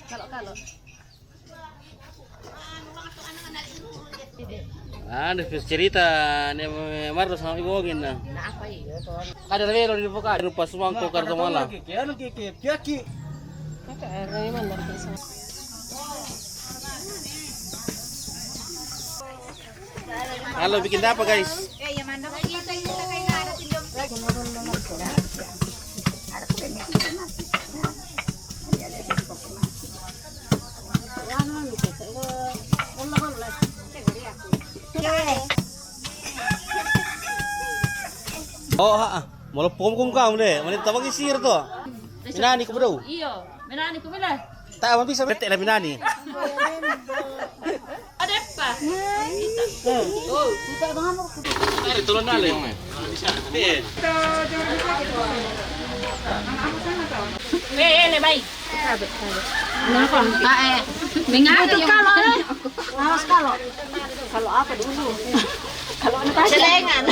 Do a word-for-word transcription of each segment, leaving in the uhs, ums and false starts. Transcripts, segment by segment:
Kalau, kalau. Ah, ini cerita ni Marlo sama Ibu Ogin na. Ada relo di buka, rupa semangko kartu malam. Anu kiki, kiki. Halo, bikin apa, guys? Oh, ha, ha. Malah pom kong kamu deh. Mana tabang isir tu? Minani ko ba daw? Iyo, minani ko ba daw? Ta, mabisa, mete na minani. Ada pa. Oh. Ari, tulon na, le. Eh, eh, le, bay. Ah, eh. Mengalir yung kalau, eh. Awas kalau. Kalau apa dulu? Kalau anu tadi? Celengan.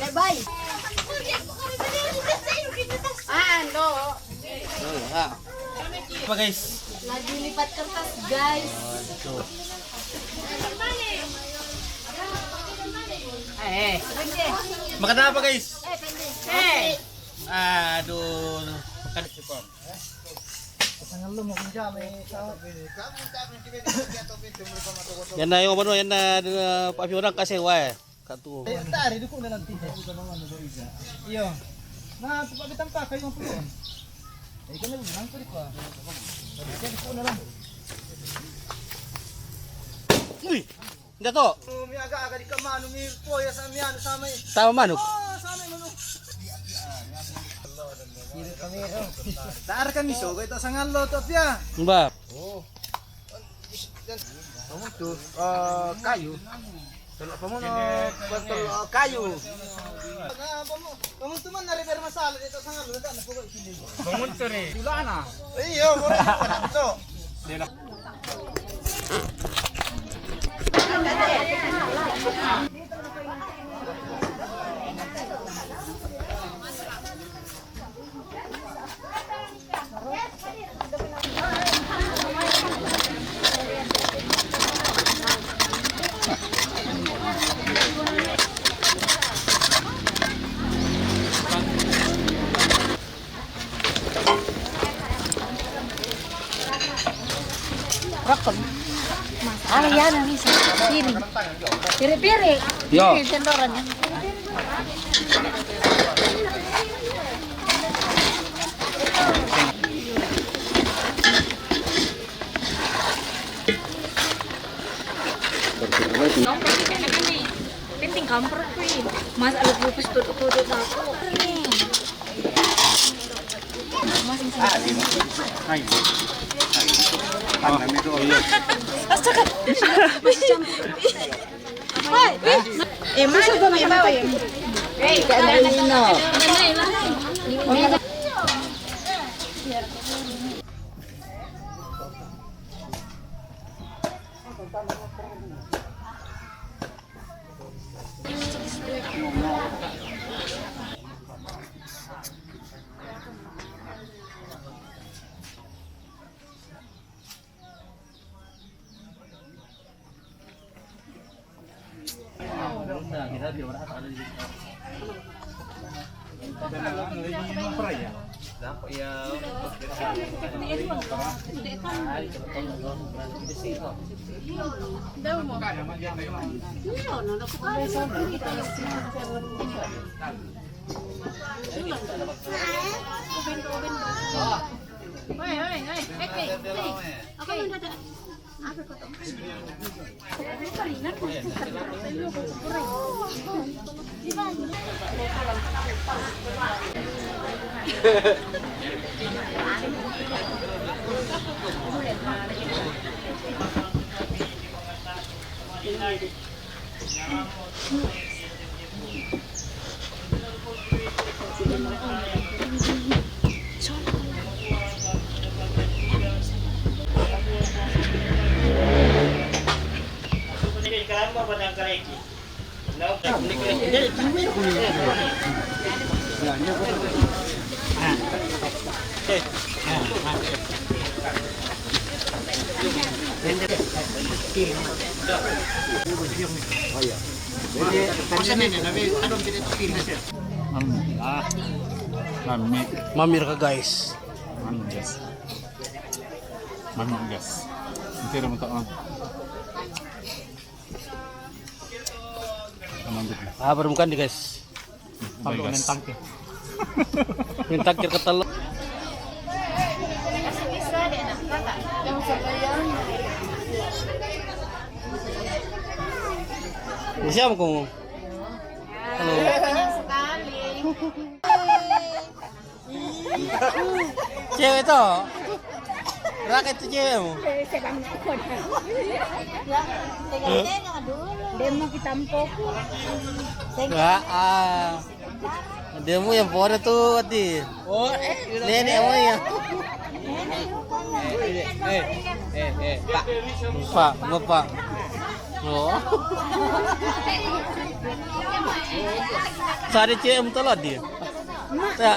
Lebay. Lebay. Ah, no. Apa, guys? Lagi lipat kertas, guys. Eh, eh. Makan apa, guys? Eh, pendek. Eh. Aduh. Kan yan na yung ano, yan na, uh, papi orang kasi, wah. Katu. Eh, tari, duko na lang, tita. Iyo. Na, papagitan pa, kayo ang puluan. Eh, ikaw na lang, ang puluan. Sabi ka, duko na lang. Uy! Hindi to. Oh, may aga-aga di ka, mano, may poya sa, may ano, sa may. Tama, mano. Oh, sa may, mano. Tara kami, so, ito sa ngalo, to, piya. Ba? Oh. Pamuto, ah, kayo. Talo pamuno, talo, ah, kayo. Pamuto man na river masala dito sa ngalo, na po ko ikili. Pamuto re. Wala na. Iyo, wala na. Ito. Rakon. Ah, yan ang isa. Piri. Piri-piri. Yo. Piri, sendoran yan. Penting kampret ko eh. Mas alat lupus tutup-tutup na ako. Astaga. Ay, eh, mano ba yung bawi? Eh, kaya na yun, no? Mami. Ah. Mami. Mami ra ka, guys. Mami, guys. Mami, guys. Entero mo to, oh. Mami, guys. Ah, baru bukan di, guys. Tangke, guys. Main tangke. Main tangke ka talo. Siya mo kung... Hello. Kenyang sekali. Cewek to. Raket to cewek mo. Saya bang ako na. Tengok-tengok dulu. Dia mau kita empuk. Tengok. Ah, ah. Dia mo yang pora tu, Ati. Oh, eh, Nenek mo yan. Eh, eh, eh, eh, Pak. Pak, mo, Pak. Oh. Sa di cewek mo talo, Ati. Ya.